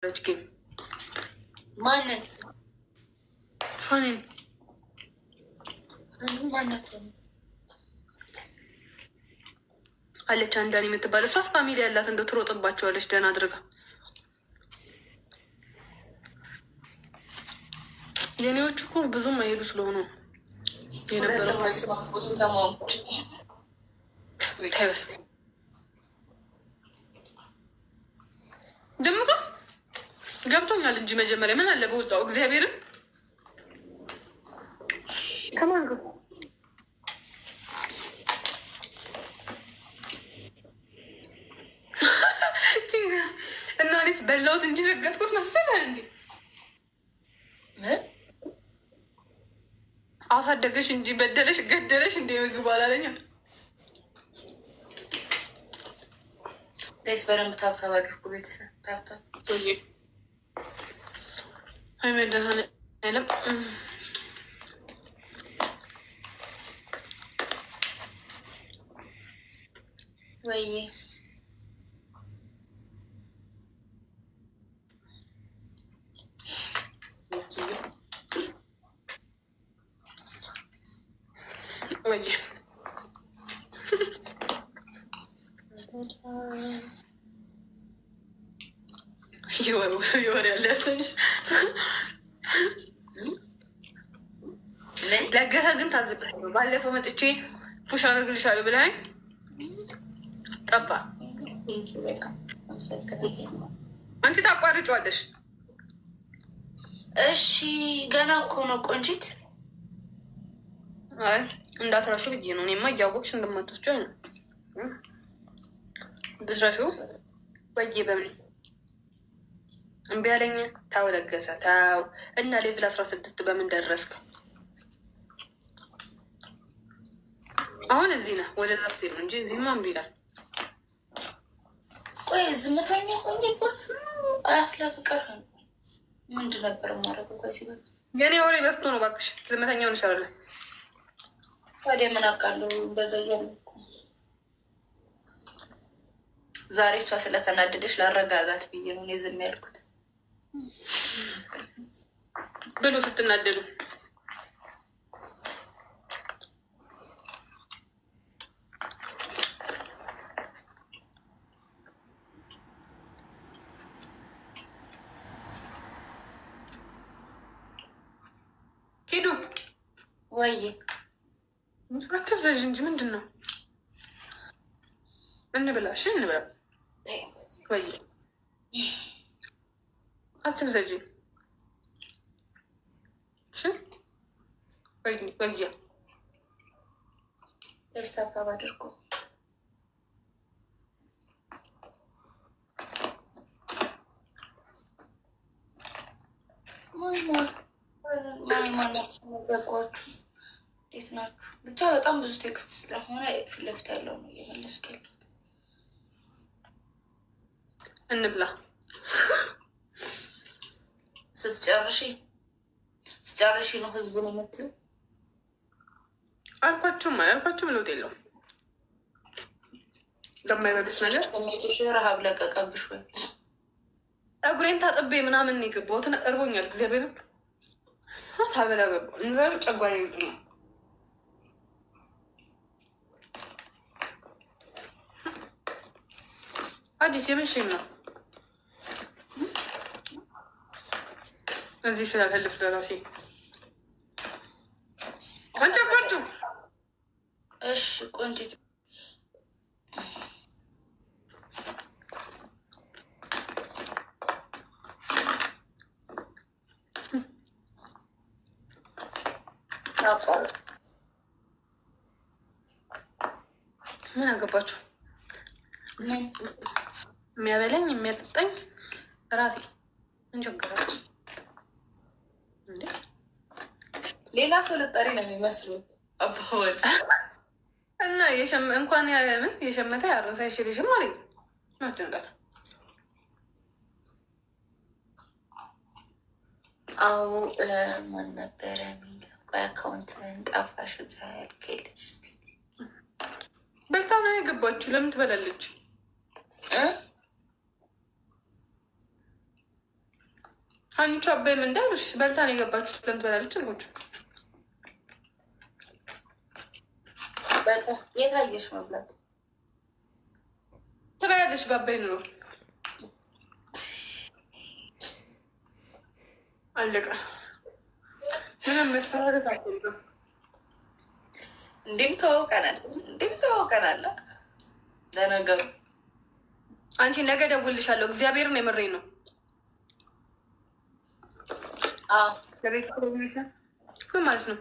Game. ማንን? ሀኒን። ሀኒ ማናት? አለች አንዳን የምትባል፣ እሷስ family ያላት እንደው ትሮጥባቸዋለች ደህና አድርጋ። የኔዎቹ እኮ ብዙም አይሄዱ ስለሆኑ የነበረው ታይበስ ደምቆ ገብቶኛል እንጂ መጀመሪያ ምን አለ በወጣው እግዚአብሔርን ከማን ጋር እና እኔስ በላሁት እንጂ ረገጥኩት መሰለህ እንዴ? ምን? አሳደገሽ እንጂ በደለሽ ገደለሽ እንደ ምግብ አላለኝም። Guys፣ በደንብ tap tap አድርጉ። ቤተሰብ tap tap። አይ መድኃኒዓለም። ወይ። ወይ። የወር ያለ ያሰኝሽ። ምን? ለገሰ ግን ታዝብሻለሁ። ባለፈው መጥቼ push አደርግልሻለሁ ብለኸኝ ጠፋ። Thank you፣ በጣም አመሰግናለሁ። አንቺ ታቋርጫዋለሽ። እሺ፣ ገና እኮ ነው ቆንጂት። አይ እንዳትረሹ ብዬ ነው። እኔማ እያወቅሽ እንደማትወስጂው ነው። ብትረሺው ወዬ በምን እምቢ አለኝ። ታው ለገሰ ታው። እና level 16 በምን ደረስክ? አሁን እዚህ ነህ። ወደዛ ስትሄድ ነው እንጂ እዚህማ እምቢ ይላል። ቆይ ዝምተኛ ሆኜባችሁ ነው? አፍላ ፍቅር ምንድን ነበር የማደርገው ከዚህ በፊት? የኔ ወሬ በዝቶ ነው እባክሽ። ዝምተኛ ሆነሽ አይደለም። ታዲያ ምን አውቃለሁ? እንደዛ እያሉ እኮ ዛሬ እሷ ስለተናደደች ላረጋጋት ብዬ ነው እኔ ዝም ያልኩት። ብሎ ስትናደዱ ሂዱ። ወይ። አትብዘዥ እንጂ ምንድን ነው? እንብላ፣ እሺ እንብላ። ወይ አትብዘዥ። እሺ ወይ ወይ። Guys፣ tap tap አድርጎ። ማን ማናችሁ ዘጓችሁ? እንዴት ናችሁ? ብቻ በጣም ብዙ text ስለሆነ ፊት ለፊት ያለው ነው እየመለስኩ ያለሁት። እንብላ። ስትጨርሺ ነው ህዝቡን የምትይው? አልኳችሁም አላልኳችሁም ለውጥ የለውም። ለማይበሉት ነገር ስሜትሽ ረሀብ ለቀቀብሽ ወይ? ፀጉሬን ታጥቤ ምናምን ነው የገባሁት። እርቦኛል። እግዚአብሔርን ታበላ ገባሁ። እንዛም ጨጓራዬ ነው። አዲስ የምን shame ነው? እዚህ ስላልፈልፍ ለራሴ አንቺ አቋርጩ። እሺ ቆንጂት። ታቋል። ምን አገባችሁ? ምን? የሚያበላኝ የሚያጠጣኝ ራሴ፣ ምን ቸገራችሁ እንዴ? ሌላ ሰው ልጠሪ ነው የሚመስለው አባባል። እና እንኳን ምን የሸመተ ያረሰ አይሽልሽም ማለት ነው። ጭንቀት። አዎ፣ ማን ነበረ የሚለው? ቆይ አካውንትን ጠፋሽ። እዛ ያልከኝ ልጅ። በልታ ነው የገባችሁ። ለምን ትበላለች? እ? አንቺ አባይም እንዳሉሽ በልታ ነው የገባችሁ። ለምን ትበላለች አልኳቸው። የታየሽ መብላት? ትበላለች በአባይ ኑሮ አለቀ። ምንም መሰረት አትልም። እንዲም ተዋውቀናል፣ እንዲም ተዋውቀናል። ለነገሩ አንቺ ነገ ደውልልሻለሁ። እግዚአብሔርን የምሬን ነው። ምን ማለት ነው?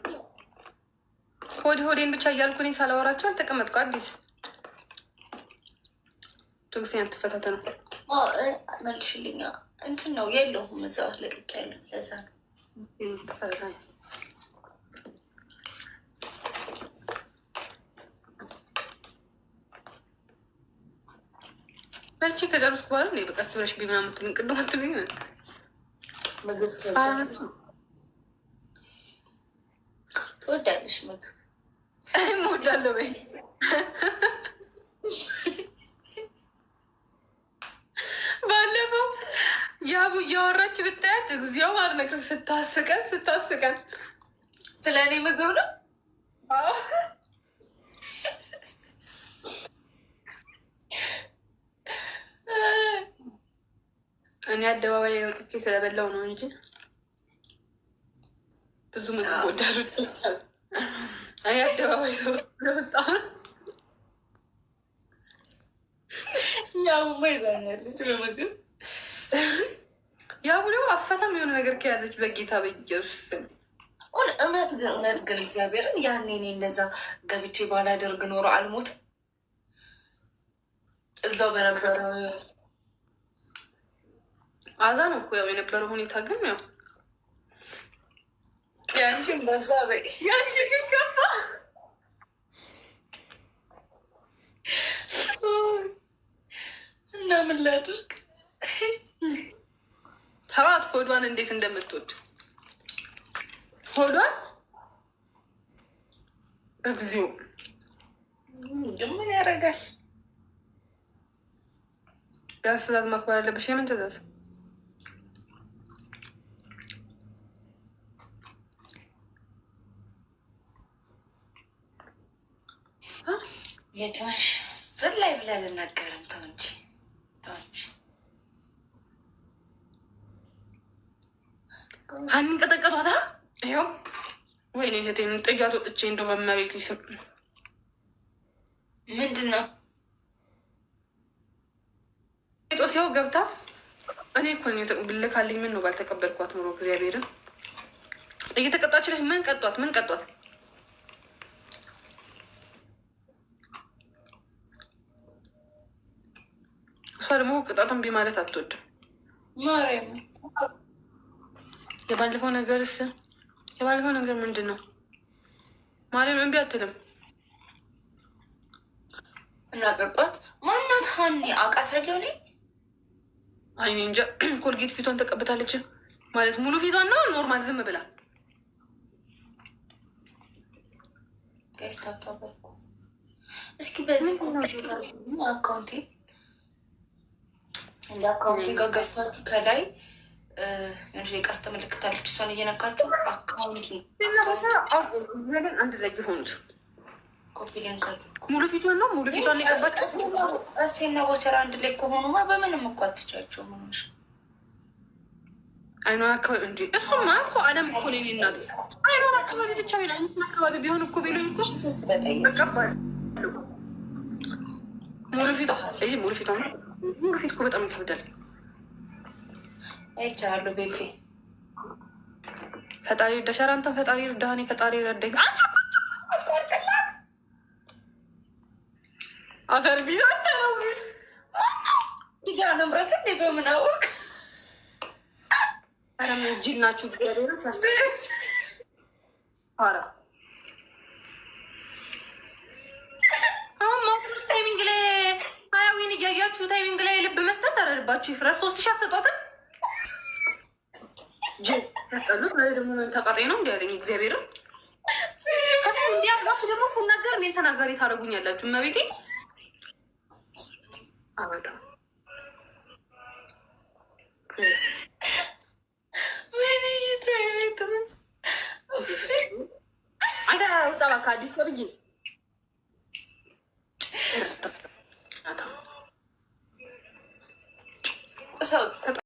ሆድ ሆዴን ብቻ እያልኩ እኔ ሳላወራቸው አልተቀመጥኩ። አዲስ ትዕግስቴን አትፈታተነው። መልሽልኛ። እንትን ነው የለሁም፣ እዛው ለቅቄያለሁ። ለዛ ነው። በልቼ ከጨረስኩ በኋላ እንደ በቀስ ብለሽ ቢ ምናምን የምትሉኝ ቅድም አትሉኝ። ምግብ ትወዳለሽ? ምግብ እኔም እወዳለሁ በይ። ባለፈው ያቡ እያወራች ብታያት እግዚኦ ማርነቅ ስታስቀን ስታስቀን። ስለ እኔ ምግብ ነው። አዎ እኔ አደባባይ ወጥቼ ስለበላው ነው እንጂ ብዙ ምግብ ወዳዶች እኔ አደባባይ ስለወጣ ያቡማ ይዛኛለች በምግብ። ያቡ ደግሞ አፈታም የሆነ ነገር ከያዘች በጌታ በኢየሱስ ስም። እውነት ግን እውነት ግን እግዚአብሔርን ያኔ እኔ እንደዛ ገብቼ ባላደርግ ኖሮ አልሞትም። እዛው በነበረው አዛ ነው እኮ ያው የነበረው ሁኔታ ግን ያው ያንቺን በዛ በይ። ያንቺ ግን ከፋ። እና ምን ላድርግ? ተባት ሆዷን እንዴት እንደምትወድ ሆዷን እግዚኦ። ግን ምን ያደርጋል? ቢያንስ ትእዛዝ ማክበር አለብሽ። የምን ትእዛዝ? የትሆንሽ ዝም ላይ ብላ ልናገርም። ተው እንጂ ተው እንጂ። ሀኒን ቀጠቀጧታ። ይኸው ወይኔ እህቴን ጥያት ወጥቼ እንደው በመቤት ስም ምንድን ነው? ጦሲያው ገብታ እኔ እኮ ነኝ ብልካልኝ። ምን ነው ባልተቀበልኳት ኖሮ እግዚአብሔርን እየተቀጣችለች። ምን ቀጧት? ምን ቀጧት? እሷ ደግሞ ቅጣት እምቢ ማለት አትወድም። ማርያም የባለፈው ነገርስ የባለፈው ነገር ምንድን ነው? ማርያም እምቢ አትልም። እና ቀጧት። ማናት ሀኒ? አውቃታለሁ እኔ። አይኔ እንጃ። ኮልጌት ፊቷን ተቀብታለች ማለት ሙሉ ፊቷን ነው normal ዝም ብላ guys tap tap አድርጉ እስኪ። በዚህ account ኤ እንደ account ኤ ጋር ገብታችሁ ከላይ የሆነች የቀስት ምልክት አለች። እሷን እየነካችሁ account አንድ ላይ የሆኑት copy link አድርጉ። ሙሉ ፊቷን ነው ሙሉ ፊቷን የቀባችው። ቀስቴና ቦቸራ አንድ ላይ ከሆኑማ በምንም እኮ አትቻቸው። ምንሽ አይኗ አካባቢ እንዲ እሱማ እኮ አለም እኮ ነው የእኔ እናት። አይኗ አካባቢ ብቻ ቢላ አካባቢ ቢሆን እኮ ቢሉኝ እኮ ስለጠየቅ እቀባለሁ። ሙሉ ፊቷ እዚህ ሙሉ ፊቷ ሙሉ ፊት እኮ በጣም ይከብዳል። አይቻለሁ ቤቤ። ፈጣሪ ይርዳሽ። ኧረ አንተም ፈጣሪ ይርዳህ። እኔ ፈጣሪ ረዳኝ። አንተ አፈር ቢዛሰረው ኪዳነ ምሕረት እንዴ በምን አወቅ? ኧረ ምን ጅል ናችሁ! እግዚአብሔርን ሲያስጠላ። ኧረ አሁን ማውራት timing ላይ ሀያዊን እያያችሁ timing ላይ ልብ መስጠት አረድባችሁ ይፍረስ። 3000 አትሰጧትም? ጅል ሲያስጠሉት። ዛሬ ደግሞ ምን ተቃጣይ ነው እንዲ ያለኝ እግዚአብሔርን። ከዛ እንዲህ አድርጋችሁ ደግሞ ስናገር እኔን ተናጋሪ ታደርጉኛላችሁ። እመቤቴ አበጣ አዲስ ተብዬ ሰው።